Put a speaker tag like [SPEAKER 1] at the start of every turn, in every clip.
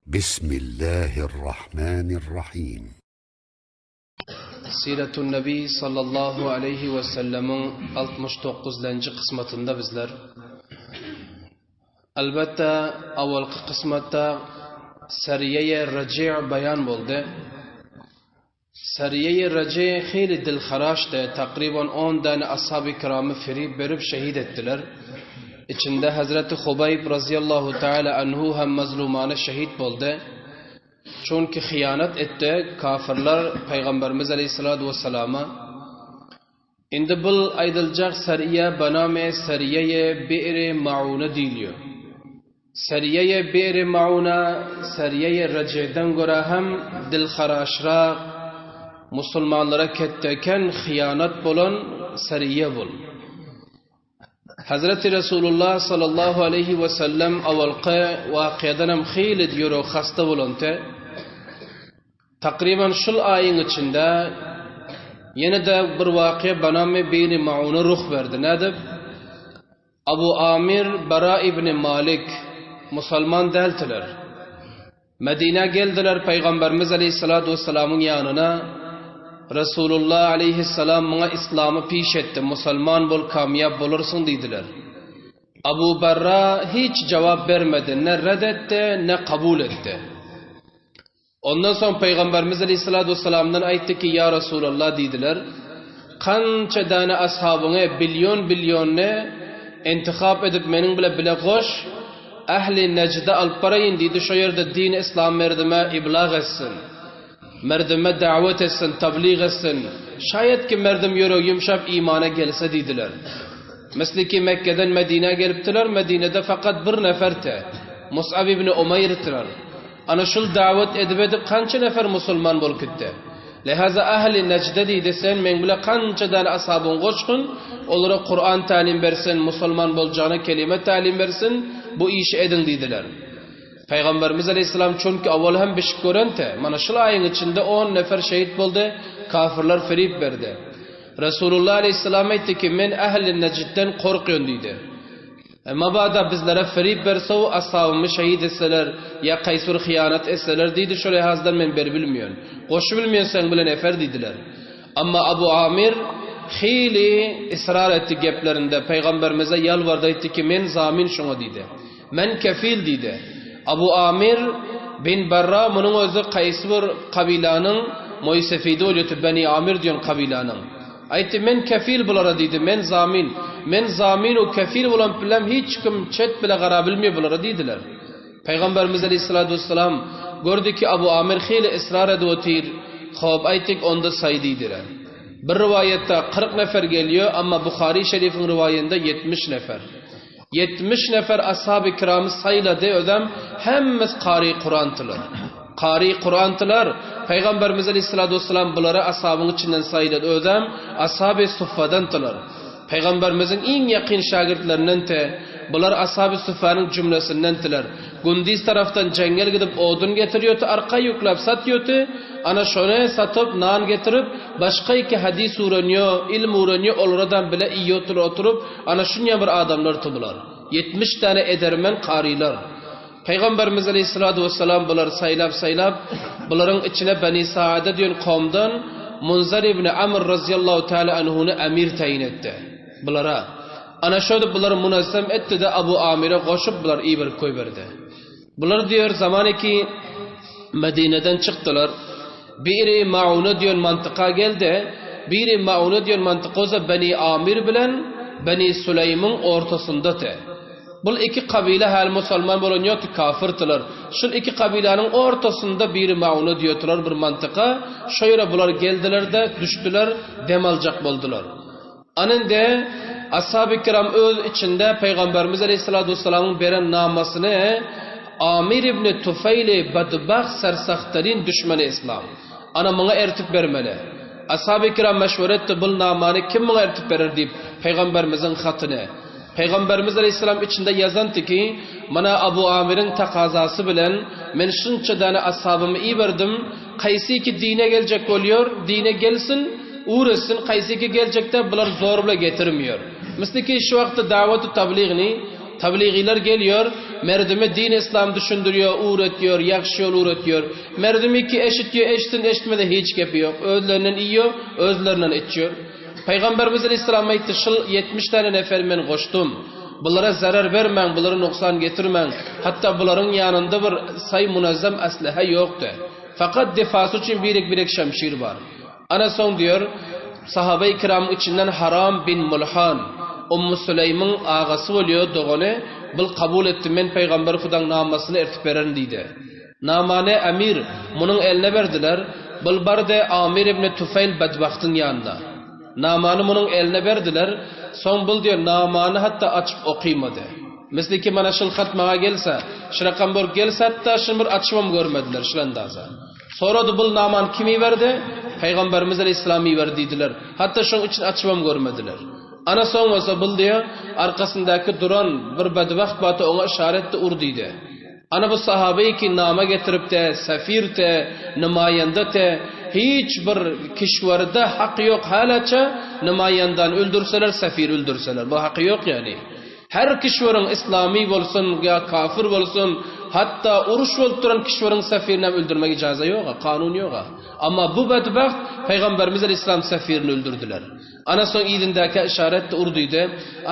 [SPEAKER 1] Bismillahirrahmanirrahim.
[SPEAKER 2] Siratun Nabi sallallahu aleyhi ve sellem'in 69. kısmetinde bizler. Elbette avvalki kısmette Seriye-i Raci' bayan boldy. Seriye-i Raci xeyli dilharaşdy, takriban 10 dane ashab-ı kiramı firib berip şehit ettiler. İçinde Hazreti Hubayb radıyallahu teala anhu hem mazlumane şehit boldy. Çünkü hıyanet etti kafirler Peygamberimiz aleyhissalatu vesselama. Indi bul aydyljak seriye bename Seriye-i Bi'r-i Maune diýiliyor. Seriye-i Bi'r-i Maune Seriye-i Raci'den göre hem dilharaşrak musulmanlara ketteken hıyanet bolan seriye bul. Hazreti Resulullah sallallahu aleyhi ve sellem avvalky wakyýadan hem xeýli ýüregi hasta bolante. Takriban şul aýyň içinde ýene-de bir wakyýa banamy Biri Mauna ruh berdi. Nädip? Abu Amir Bara ibn Malik musulman däldiler. Medinä geldiler Pygamberimiz aleyhissalatu vesselamyň ýanyna. Resulullah aleyhissalam muňa islamy piş etdi, musulman bol kamýap bolarsyň diýdiler. Abu Barra hiç jogap bermedi, ne red etdi, ne kabul etdi. Ondan soň Pygamberimiz aleyhissalatu vesselamdan aýtdy ki, ýa Resulallah diýdiler, kança däne ashabyňy bilýon-bilýonyny intihap edip meniň bile bile goş, Ähli Nejde alyp baraýyn diýdi, şo ýerde dini yslam merdime iblag etsin. Merdime dawet etsin, tablyg etsin. Şaýat ki merdim ýüregi ýumşap imana gelse diýdiler. Misli ki Mekgeden Medinä gelipdiler, Medinede fakat bir nefer-te, Mus'ab ibn Umaýrtylar. Ana şul dawet edip-edip kança nefer musulman bolup gitdi. Lehaza ähli Nejde diýdi, sen meň bile kança däne ashabyňy goşgun, olara Kuran tälim bersin, musulman boljagyna kelime tälim bersin, bu işi ediň diýdiler. Pygamberimiz aleýhissalam çünki owal hem bişik görente, mana şul aýyň içinde on nefer şehit boldy, kafirler firip berdi. Resulullah aleýhissalam aýtdy ki, men ähli Nejdden korkýan diýdi. Mabada bizlere firip berse-u ashabymy şehit etseler, ýa kaýsy bir hyýanat etseler diýdi, şo lihazdan men beribilmeýän. Goşubilmeýän seň bile nefer diýdiler. Amma Abu Amir hili ysrar etdi geplerinde, Pygamberimize ýalbardy aýtdy ki, men zamin şoňa diýdi. Men kefil diýdi. Abu Amir bin Barra munuň özi kaýsy bir kabylanyň moýsefidi bolýardy, Beni Amir diýen kabylanyň. Aýtdy, Men kefil bulara diýdi, men zamin. Men zamin u kefil bolan bilem hiç kim çet bile garabilmeýär bulara diýdiler. Pygamberimiz aleyhissalatu vesselam gördi ki Abu Amir hili ysrar edip otyr, hop aýtdyk onda saý diýdiler. Bir riwaýatda 40 nefer gelýär, amma Buhary şerifiň riwaýynda 70 nefer. 70 nefer ashab-y kiramy saýlady, özem hemmesi kary Kurantylar. Kary Kurantylar, Pygamberimiz aleyhissalatu vesselam bulary ashabyň içinden saýlady, özem ashab-y suffadantylar. Pygamberimiziň iň ýakyn şägirtlerinden te, bular ashab-y suffanyň jümlesindendiler. Gündiz tarafdan jeňňel gidip odun getirýärdi, arka ýükläp satýardy, ana şony satyp nan getirip, başga iki hadys öwrenýär, ilm öwrenýär, olaradam bile iýýärdiler oturyp, Ana şunýa bir adamlardy bular. 70 däne edermen karylar. Pygamberimiz aleyhissalatu vesselam bulary saýlap-saýlap, bularyň içine Beni Saada diýen kowumdan Munzar ibn Amr razyýallahu teala anhuny emir taýyn etdi. Bulara. Ana şödüp bulary munazzam etdi-de Abu Amire goşup bulary iberip goýberdi. Bular diýer zaman ki Medineden çykdylar. Biri Mauna diýen mantyka geldi. Biri Mauna diýen mantyka bolsa Beni Amir bilen Beni Süleýmiň ortasyndady. Bul iki kabile häli musulman bolan ýokdy, kafirdiler. Şul iki kabilanyň ortasynda Biri Mauna diýerdiler bir mantyka. Şo ýere bular geldiler-de, düşdüler, dem aljak boldular. Anynda Ashab-y kiram öz içinde Pygamberimiz aleyhissalatu vesselamyň beren namasyny Amir ibn Tufeýli bedbagt sersahtarin düşmeni islam. Ana muňa ertip bermeli. Ashab-y kiram meşwere etdi bul namany kim muňa ertip berer diýip Pygamberimiziň hatyny. Pygamberimiz aleyhissalam içinde ýazandy ki, mana Abu Amiriň takazasy bilen men şunça däne ashabymy iberdim, Kaýsy ki dine geljek bolýar, dine gelsin, ugrasyn, kaýsy ki geljekde bular zor bile getirmeýär. Misli ki şu wagtda dawet-u tabligni. Tabligiler gelýär, merdime din-islam düşündirýär, öwretýär, ýagşy ýol öwretýär. Merdimi ki eşitýär, eşitsin, eşitmese hiç gepi ýok. Özlerinden iýýär, özlerinden içýär. Pygamberimiz aleyhisselam aýtdy, şul 70 tane neferi men goşdum. Bulara zarar bermäň, bulara noksan getirmäň. Hatda bularyň ýanynda bir saý munazzam asliha ýokdy. Fakat defasy üçin birek-birek şemşir bar. Ana soň diýer, Sahabeý kiramyň içinden Haram bin Mulhan, Ummu Süleýmiň agasy bolýar, dogany, bul kabul etdi, men Pygamber Hudaň namasyny ertip bererin diýdi. Namany emir munuň eline berdiler, bul bardy Amir ibn Tufeýl bedbahtyň ýanyna. Namany munuň eline berdiler, soň bul diýer, namany hatda açyp okymady. Misli ki mana şul hat maňa gelse, şu rakam bolup gelse hatda şuny bir açybam görmediler, şul endaza. Sorady, Bul namany kim iberdi? Pygamberimiz aleýhissalam iberdi diýdiler. Hatda şoň içini açybam görmediler. Ana soň bolsa bul diýýär, arkasyndaky duran bir bedbagt bardy oňa yşara etdi, ur diýdi. Ana bu sahabeý ki nama getiripde, sefir te, nemaýanda te, hiç bir kişwerde haky ýok halaça nemaýandany öldürseler, sefiri öldürseler. Bu haky ýok ýagny. Her kişweriň yslamy bolsun ýa kafir bolsun, hatda uruş bolup duran kişweriň sefirinem öldürmek ijaza ýoga, kanun ýoga. Amma bu bedbagt Pygamberimiz aleyhisselam sefirini öldürdiler. Ana soň yzyndakä yşara etdi ur diýdi.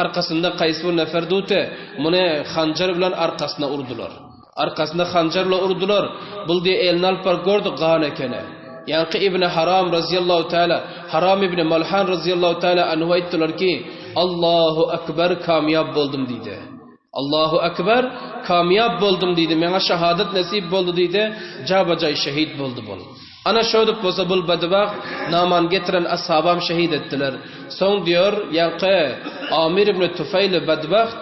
[SPEAKER 2] Arkasynda kaýsy bir nefer dute, muny hanjar bilen arkasyna urdular. Arkasyna hanjar bilen urdular. Bul diýe elini alyp baryp gördi, gan ekeni. Ýaňky Ibni Haram razyýallahu taala, Haram ibni Malhan razyýallahu taala anhu aýtdylar ki, Allahu akbar kamýap boldum diýdi. Allahu akbar kamýap boldum diýdi. Meňe şahadat nesip boldy diýdi. Jabajaý şehit boldy bul. Ana şödüp bolsa bul bedbagt naman getiren ashabam şehit etdiler. Soň diýor, ýaňky Amir ibn Tufeýl bedbagt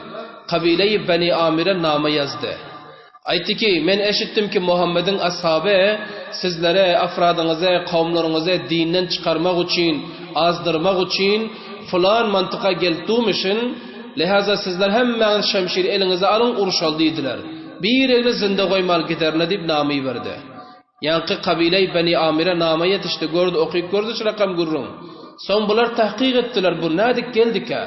[SPEAKER 2] kabileýi Beni Amire nama ýazdy. Aýtdy ki, men eşitdim ki Muhammediň ashaby sizlere, afradyňyzy, kowumlaryňyzy dinden çykarmak üçin, azdyrmak üçin fylan mantyka gelip durmuşyn, lihaza sizler hemmäňiz şemşir eliňize alyň urşaly diýdiler. Birini zynda goýmaly giderine diýip nama iberdi. Ýaňky kabileý Beni Amire nama ýetişdi, gördi, okyp gördi şu rakam gürrüň. Soň bular tahkyk etdiler, bu nädip geldikä?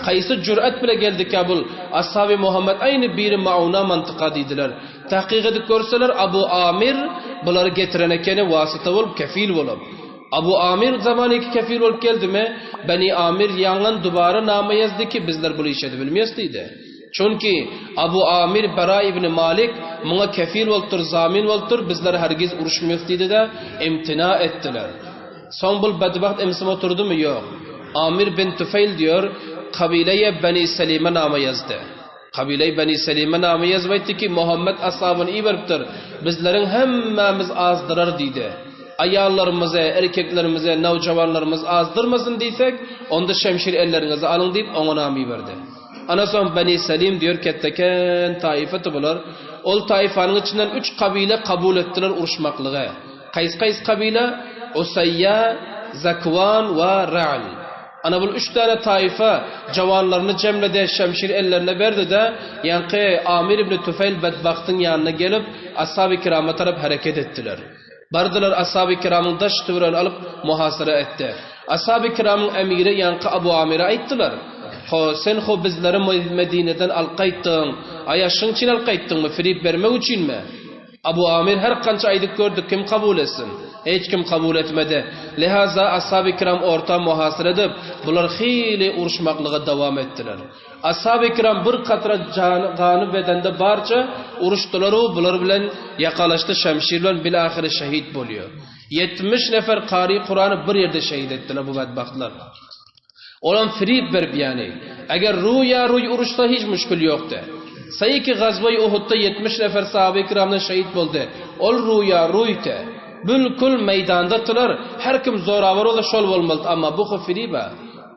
[SPEAKER 2] Kaýsy jür'et bile geldikä bul Ashaby Muhammet aýny biri mauna mantyka diýdiler. Tahkyk edip görseler Abu Amir bulary getiren ekeni wasyta bolup kefil bolup. Abu Amir zamaniki kefil bolup geldimi? Beni Amir ýaňan dubara nama ýazdy ki bizler bul işedi bilmeýäs diýdi. Çünki Abu Amir Bara ibn Malik muňa kefil bolupdyr, zamin bolupdyr, bizler hergiz uruşmyýas diýdi-de, imtina etdiler. Soň bul bedbagt emsim oturdymy? Ýok. Amir bin Tufeýl diýer, kabileýe Beni Selime nama ýazdy. Kabileýe Beni Selime nama ýazyp aýtdy ki, Muhammet ashabyny iberipdir, bizleriň hemmämiz azdyrar diýdi. Aýallarymyzy, erkeklerimizi, nowjawanlarymyzy azdyrmasyn diýsek, onda şemşir elleriňize alyň diýip, oňa nama iberdi. Ana soň Beni Selim diýer ketdeken taifeti bular. Ol taifanyň içinden üç kabile kabul etdiler uruşmaklygy. Kaýsy-kaýsy kabile? Usaýýa, Zakwan we Ra'l. Ana bul üç däne taifa jawanlaryny jemledi, şemşir ellerine berdi-de, ýaňky Amir ibn Tufeýl bedbagtyň ýanyna gelip, Ashaby kirama tarap hereket etdiler. Bardylar Ashaby kiramyň daş-töweregini alyp muhasara etdi. Ashaby kiramyň emiri ýaňky Abu Amire aýtdylar, Ho, sen ho bizleri Medineden alyp gaýtdyň, aýa şyň üçin alyp gaýtdyňmy, firip bermek üçinmi? Abu Amir her kança aýdyp gördi, kim kabul etsin? Hiç kim kabul etmedi. Lihaza Ashaby kiram orta muhasara edip, bular hili uruşmaklyga dowam etdiler. Ashab-y kiram bir katra jany, gany bedende barça uruşdylar-u, bular bilen ýakalaşdy, şemşir bilen bil-ahyry şehit bolýar. 70 nefer kary Kurany bir ýerde şehit etdiler bu bedbagtlar. Olam firip berip ýany. Eger ruýa-ruý uruşsa hiç müşkil ýokdy. Saýy ki gazwa-i Uhudda 70 nefer sahaby-i kiramdan şehit boldy. Ol ruýa-ruýdy. Bülkül meýdandadylar, her kim zorawar bolsa şol bolmalydy, amma bu firib-ä.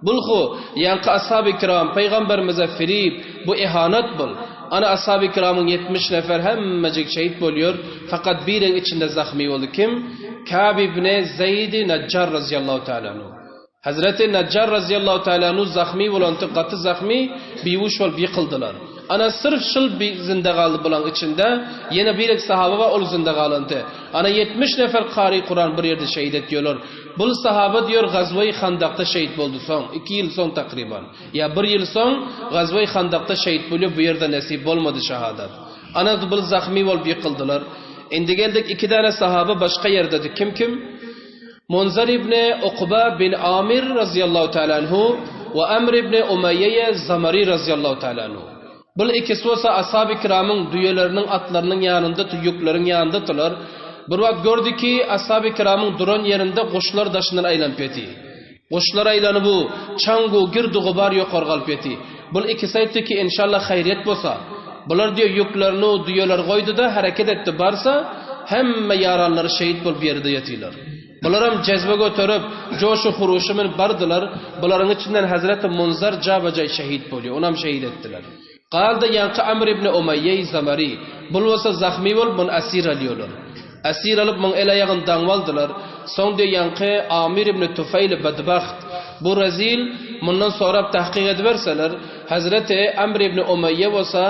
[SPEAKER 2] Bulhu, ýaňky ashaby kiram pygamberimize firip, bu ihanat bul. Ana ashaby kiramyň 70 nefer hemmejik şehit bolýar, fakat bireň içinde zahmy boldy. Kim? Kab ibn Zeýdi Najjar razyýallahu taala anhu. Hazreti Najjar razyýallahu taala anhu zahmy bolanty gaty zahmy bihuş bolup ýykyldylar. Ana syrf şul bi zinde galdy bulaň içinde, ýene birek sahaba bar ol zinde galanty. Ana 70 nefer kary Kuran bir ýerde şehit etýärler. Bul sahaba diýor Gazweý Handakda şehit boldy soň, iki ýyl soň takryban. Ýa bir ýyl soň Gazweý Handakda şehit bolýar, bu ýerde nesip bolmady şahadat. Ana bul zahmy bolup ýykyldylar. Indi geldik iki däne sahaba başga ýerdedi. Kim kim? Munzar ibn Ukba bin Amir razyýallahu taala anhu we Amr ibn Umaýýe Zamary razyýallahu taala anhu. Bul ikisi bolsa Ashab-y kiramyň düýeleriniň atlarynyň ýanynda ýükleriň ýanyndadylar. Bir wagt gördi ki, Ashab-y kiramyň duran ýerinde guşlar daşyndan aýlanyp ýeti. Guşlar aýlanybu, çaň-u, girdi-gubar ýokary galyp ýeti. Bul ikisi aýtdy ki, enşalla haýryýet bolsa. Bular diýe ýüklerini düýeler goýdy-da, hereket etdi, barsa, hemme ýaranlary şehit bolup ýerde ýatylar. Bularam jezbe göterip, joşu huruşa münüp bardylar. Bularyň içinden hezreti Munzar jabajaý şehit bolýar. Onam şehit etdiler. Galdy ýaňky Amr ibn Umaýýeý Zamary. Bul bolsa zahmy bolup, muny esir alýarlar. Esir alyp, muň el-aýagyny daňyp aldylar. Soň diýýär ýaňky Amir ibn Tufeýli bedbagt. Bu rezil mundan sorap tahkyk ediberseler, hezreti Amr ibn Umaýýe bolsa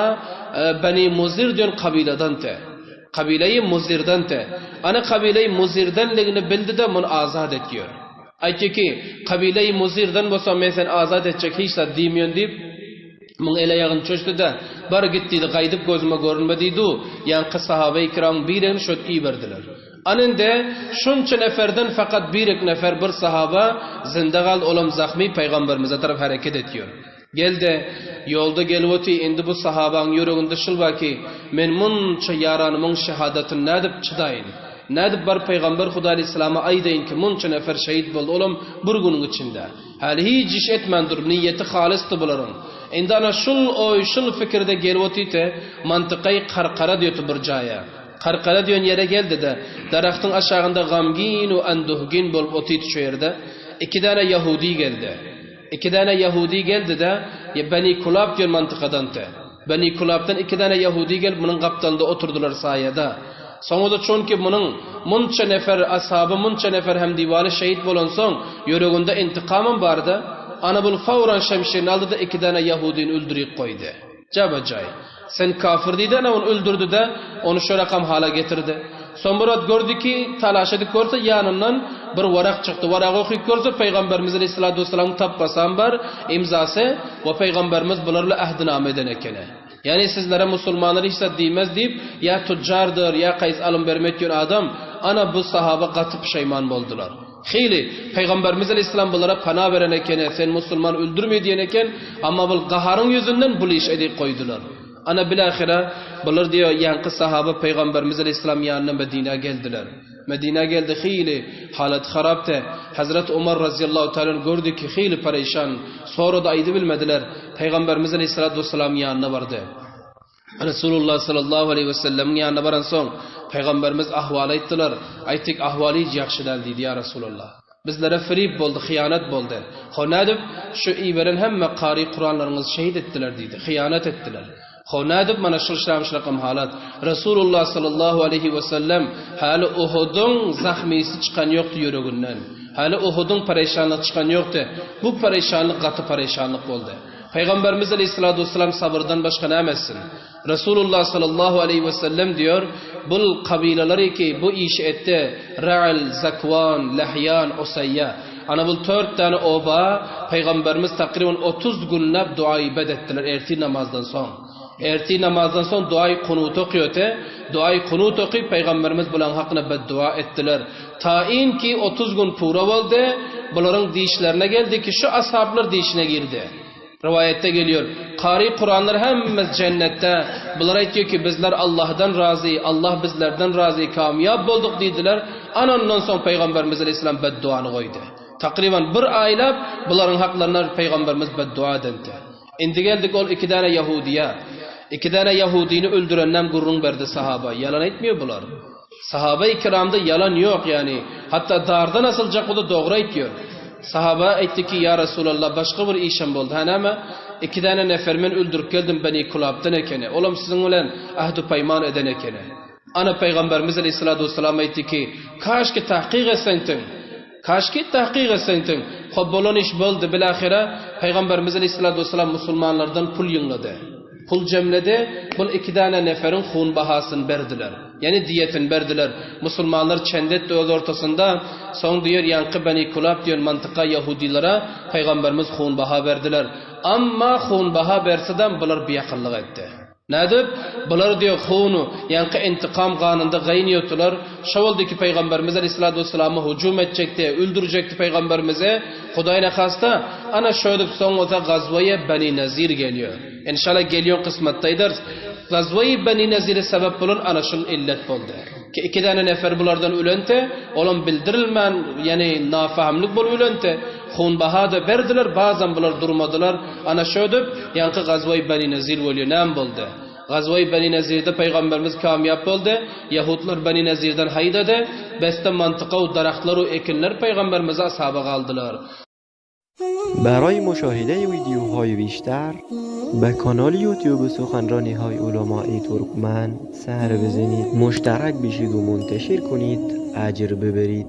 [SPEAKER 2] Beni Muzir diýen kabyladandy. Kabylaýy Muzirden-te. Ana kabylaýy Muzirdenligini bildi-de muny azat etýär. Aýtdy ki, Kabylaýy Muzirden bolsaň men seni azat etjek hiç zat diýmeýän diýip, muň el-aýagyny çöçdi-de, Bar git diýdi, gaýdyp gözüme görünme diýdi-u, ýaňky sahabaýy kiramyň birini şöt iberdiler. Ana indi şunça neferden fakat birek nefer bir sahaba zynda galdy, olam zahmy pygamberimize tarap hereket etýär. Gel-de, ýolda gelip oty, indi bu sahabaň ýüreginde şul bar ki, men munça ýaranymyň şehadatyny nädip çydaýyn? Nädip baryp pygamber Hudaý aleýhissalama aýdaýyn ki, munça nefer şehit boldy, olam bir günüň içinde. Häli hiç iş etmän durup, niýeti halysdy bularyň. Indi ana şul oý, şul pikirde gelip otyte, mantykaý Karkara diýeti bir jaýa. Karkara diýen ýere geldi-de, daragtyň aşagynda gamgin u anduhgin bolup otydy şu ýerde. Iki däne ýahudy geldi. Iki däne ýahudy geldi-de, Beni Kulab diýen mantykadandy. Beni Kulabdan iki däne ýahudy gelip, munuň gapdalynda oturdylar saýada. Soňra-da çünki munuň munça nefer ashaby, munça nefer hemdiwaly şehit bolansoň, ýüreginde intikamam bardy. Ana bul fawran şemşirini aldy-da, iki däne ýahudyny öldürip goýdy. Jabajaý. Sen kafir diýdi, ana ony öldürdi-de, ony şu rakam hala getirdi. Soň bir wagt gördi ki, talaş edip görse, ýanyndan bir warak çykdy. Waragy okyp görse, Pygamberimiz aleyhissalatu vesselamyň tapbasam bar, imzasy, we Pygamberimiz bular bilen ähdinama eden ekeni. Ýagny sizlere musulmanlar hiç zat diýmez diýip, ýa tujjardyr, ýa kaýsy alym-berim etýän adam, ana bu sahaba gaty puşeýman boldular. Hili, Pygamberimiz aleýhissalam bulara pana beren ekeni, sen musulman öldürme diýen eken, amma bul gaharyň ýüzünden bul işi edip goýdular. Ana bilahyra bular diýýär, ýaňky sahaba Pygamberimiz aleýhissalam ýanyna Medinä geldiler. Medinä geldi hili, halaty harapdy. Hazreti Omar razyýallahu taala anh gördi ki, hili pereýşan, sorady aýdybilmediler. Pygamberimiz aleýhissalatu wessalamyň ýanyna bardy. Resulullah sallallahu aleýhi wesellemiň ýanyna baransoň, Pygamberimiz ahwaly aýtdylar. Aýtdyk, ahwaly hiç ýagşy däl diýdi, ýa Resulallah. Bizlere firip boldy, hyýanat boldy. Ho nädip, şu iberen hemme kary Kuranlaryňyzy şehit etdiler diýdi, hyýanat etdiler. Ho nädip mana şul şram-şrakam halat. Resulullah sallallahu aleýhi wesellem häli Uhudyň zahmysy çykan ýokdy ýüreginden. Häli Uhudyň pereşanlygy çykan ýokdy. Bu pereşanlyk gaty pereşanlyk boldy. Pygamberimiz aleýhissalatu wessalam sabyrdan başga näme etsin? Resulullah sallallahu aleýhi wesellem diýer, Bul kabylalary ki bu işi etdi, Ra'l, Zakwan, Lahýan, Usaýýa. Ana bul tört däne oba Pygamberimiz takryban 30 günläp duaýy-bed etdiler ertir namazdan soň. Ertir namazdan soň duaýy kunut okýardy. Duaýy kunut okyp Pygamberimiz bulaň hakyna beddua etdiler. Taýyn ki 30 gün pura boldy, bularyň dişlerine geldi ki şu ashablar dişine girdi. Riwaýatda gelýär, Kary Kuranlar hemmesi jennetde, bular aýtýar ki bizler Allahdan razy, Allah bizlerden razy, kamýap bolduk diýdiler, ana ondan soň Pygamberimiz aleýhissalam bedduany goýdy. Takryban bir aýlap bularyň haklaryna Pygamberimiz beddua edendi. Indi geldik ol iki däne ýahudyýa. Iki däne ýahudyny öldüreninem gürrüň berdi sahaba. Ýalan aýtmýar bular. Sahaba-i kiramda ýalan ýok, ýagny, hatda dardan asyljak bolsa dogry aýtýar. Sahaba aýtdy ki, Ýa Resulallah, başga bir işem boldy. Hä näme? Iki däne neferi men öldürip geldim, Beni Kulabdan ekeni. Olam siziň bilen ähdu-peýman eden ekeni. Ana Pygamberimiz aleýhissalatu wessalam aýtdy ki, Kaşki tahkyk etseňdiň! Kaşki tahkyk etseňdiň! Hop bolan iş boldy, bilahyra Pygamberimiz aleýhissalatu wessalam musulmanlardan pul ýygnady. Pul jemledi, bul iki däne neferiň hun bahasyny berdiler. Ýani diýetini berdiler. Musulmanlar çende etdi öz ortasynda. Soň diýer ýaňky Beni Kulab diýen mantyka ýahudilere Pygamberimiz hun baha berdiler. Amma hun baha bersedem bular biakyllyk etdi. Nädip? Bular diýer hunu, ýaňky intikam ganynda gaýynýotylar. Şo boldy ki Pygamberimiz aleyhissalatu vesselama hujum etjekdi, öldürjekdi Pygamberimizi. Hudaý nahasta, ana şödüp soň bolsa gazwaýa Beni Nazir gelýär. Enşalla gelýän kysmatda aýdarys. Gazwaýy Beni Nazire sebäp bolan ana şul illet boldy. Ki iki däne nefer bulardan ölente, olam bildirilmän, ýani nafahmlyk bolup ölente, hunbaha-da berdiler, bazam bular durmadylar. Ana şödüp, ýaňky Gazwaýy Beni Nazir bolýar. Näme boldy? Gazwaýy Beni Nazirde Pygamberimiz kamýap boldy. Ýahudlar Beni Nazirden haýdady. Besde mantyka u daragtlar u ekinler Pygamberimize ashaba galdylar.
[SPEAKER 3] برای مشاهده ویدیوهای بیشتر به کانال یوتیوب سخنرانی های علمای ترکمن سر بزنید مشترک بشید و منتشر کنید اجر ببرید.